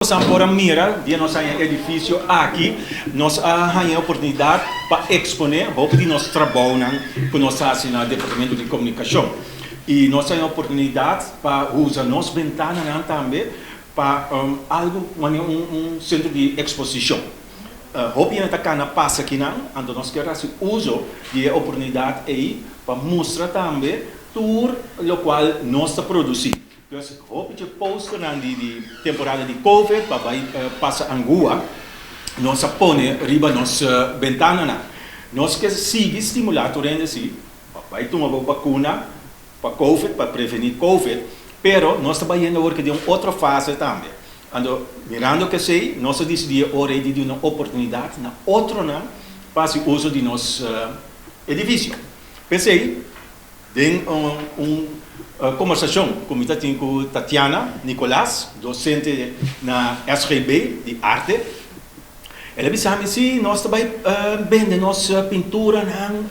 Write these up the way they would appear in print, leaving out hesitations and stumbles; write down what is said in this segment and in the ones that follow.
Nos por a mira den nos edifisio aki, nos a haña oportunidat pa eksponé hopi di nos trabounan ku nos ta hasi na Departamento di Komunikashon. I nos a haña oportunidat pa usa nos bentananan tambe pa algu manera un sentro di eksposishon. Hopi hende ta kana pasa akinan, anto nos kier hasi uso di e oportunidat ei pa mustra tambe tur lokual nos ta produsí. Dus hopi dje posternan di di temporada di Covid pa bai pasa angua nos a pone riba nos bentananan. Nos ke sigui stimulá tur hende si pa bai tuma bo bakuna pa Covid, pa prevení Covid, pero nos ta bayendo awor ke den un otro fase tambe. Anto mirando kesei nos a disidí e ora ei di duna oportunidat na otronan pa hasi uso di nos edifisio. P'esei Den un kombersashon ku mi ta tin ku Tatiana Nicolaas, dosente na SGB di arte, el a bisa mi si nos ta bai bende nos pinturanan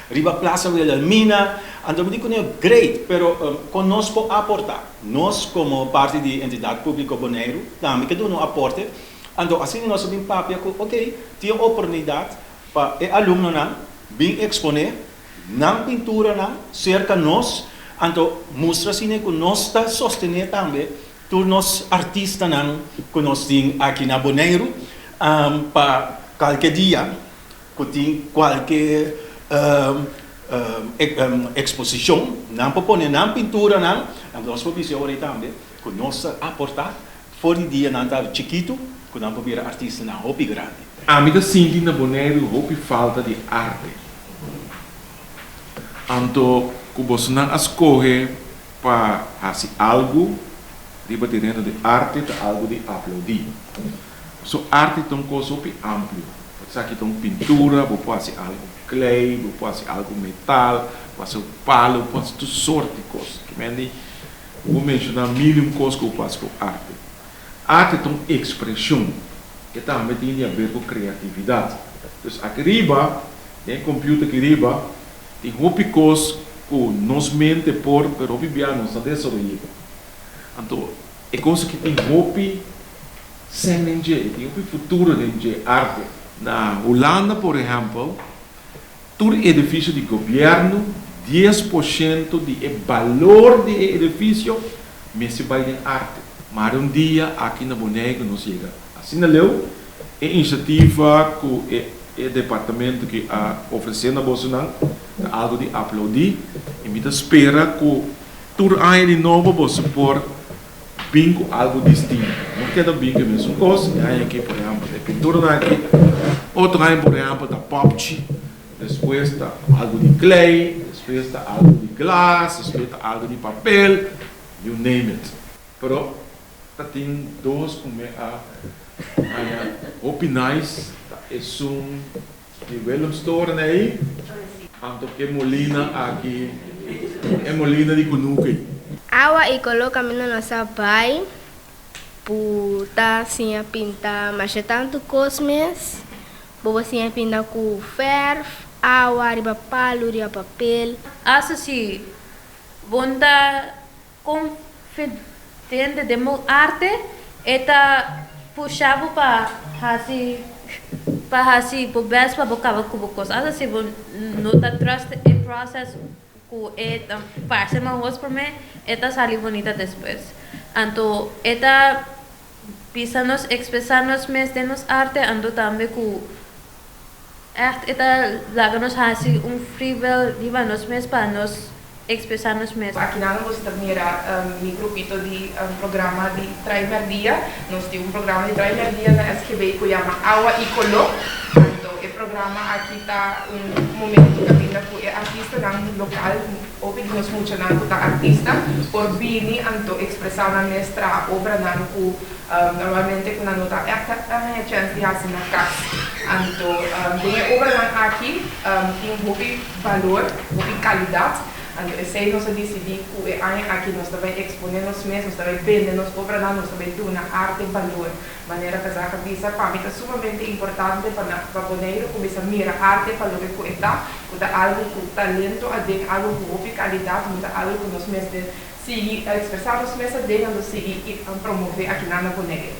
riba Plaza Wilhelmina. Anto mi di kuné, great, pero kon nos por aportá? Nos komo parti di Entidat Públiko Boneiru tambe ke duna un aporte. Anto asina nos a bin papia ku oke, tin un oportunidat pa e alumnonan bin eksponé Nan pinturanan serka nos, anto mustra asina ku nos ta sostené tambe tur nos artistanan ku nos tin aki na Boneiru pa kalke dia ku tin kualke eksposishon nan por pone nan pinturanan, anto nos por bisa ora ei tambe ku nos ta aportá for di dia nan ta chikitu ku nan por bira artistanan hopi grandi. Ami ta sinti na Boneiru hopi falta di arte. Anto ku bosonan a skohe pa hasi algu riba tereno di arte ta algu di aplaudí. Pasobra arte ta un kos hopi amplio. Bo sa ki ta un pintura, bo por hasi algu klei, bo por hasi algu metal, bo por hasi palu, bo por hasi tur sort di kos. Ki men di bo por menshoná mil i un kos ku bo por hasi ku arte. Arte ta un ekspreshon. E tambe tin di haber ku kreatividat. Dus aki riba, den e computer aki riba, tin hopi kos ku nos mente por, pero hopi bia nos ta desaroy'é. Anto e kos aki tin hopi sèn den dje, e tin hopi futuro den dje, arte. Na Hulanda por ehèmpel, tur edifisio di gobièrnu, 10% di e balor di e edifisio mester bai den arte. Mare un dia aki na Boneiru nos yega asina leu, e inisiativa ku e e departamento ki a ofresé na bosonan ta algu di aplaudí i mi ta spera ku tur aña di nobo boso por bin ku algu distinto. No keda bin ku e mesun kos, e aña aki por ehèmpel ta e pinturanan aki, otro aña por ehèmpel ta pòpchi, despues ta algu di klei, despues ta algu di glas, despues ta algu di papel, you name it. Pero ta tin dos ku mi a haña hopi nice, ta esun di Willemstoren ei, anto ku e molina aki, e molina di kunuku ei. Awa i koló kaminda nos a bai bu ta siña pinta masha tantu kos mes. Bo por siña pinta ku fèrf, awa, riba palu, riba papel. Asta si bo no ta Konfidente den bo arte, e ta pusha bo pa hasi pa hasi bo best pa bo kaba ku bo kos. Asta si bo no ta trust e process ku e ta parse mahos prome, e ta sali bunita despues. Anto e ta bisa nos ekspresá nos mes den nos arte, anto tambe ku ègt e ta laga nos hasi un free will riba nos mes pa nos Expresa nos mes. Akinan nos ta mira mi grupito di programa di Trai Merdia. Nos tin un programa di Trai Merdia na SGB ku yama Awa i Koló. Anto e programa aki ta un momento kaminda ku e artistanan lokal, hopi di nos muchanan ku ta artista, por bini anto ekspresá nan mes, traha obranan ku normalmente ku nan no ta ègt haña chèns di hasi na kas. Anto den e obranan aki tin hopi. Balor, hopi kalidat. Anto esei nos a disidí ku e aña aki nos ta bai eksponé nos mes, nos ta bai bende nos obranan, nos ta bai duna arte balor. Manera Kazak a bisa, pa mi ta sumamente importante pa na pa Boneiru kuminsá mira arte pa loke ku e ta, ku ta algu ku talento aden, algu ku hopi kalidat, no ta algu ku nos mester sigui ekspresá nos mes aden, anto sigui promové akinan na Boneiru.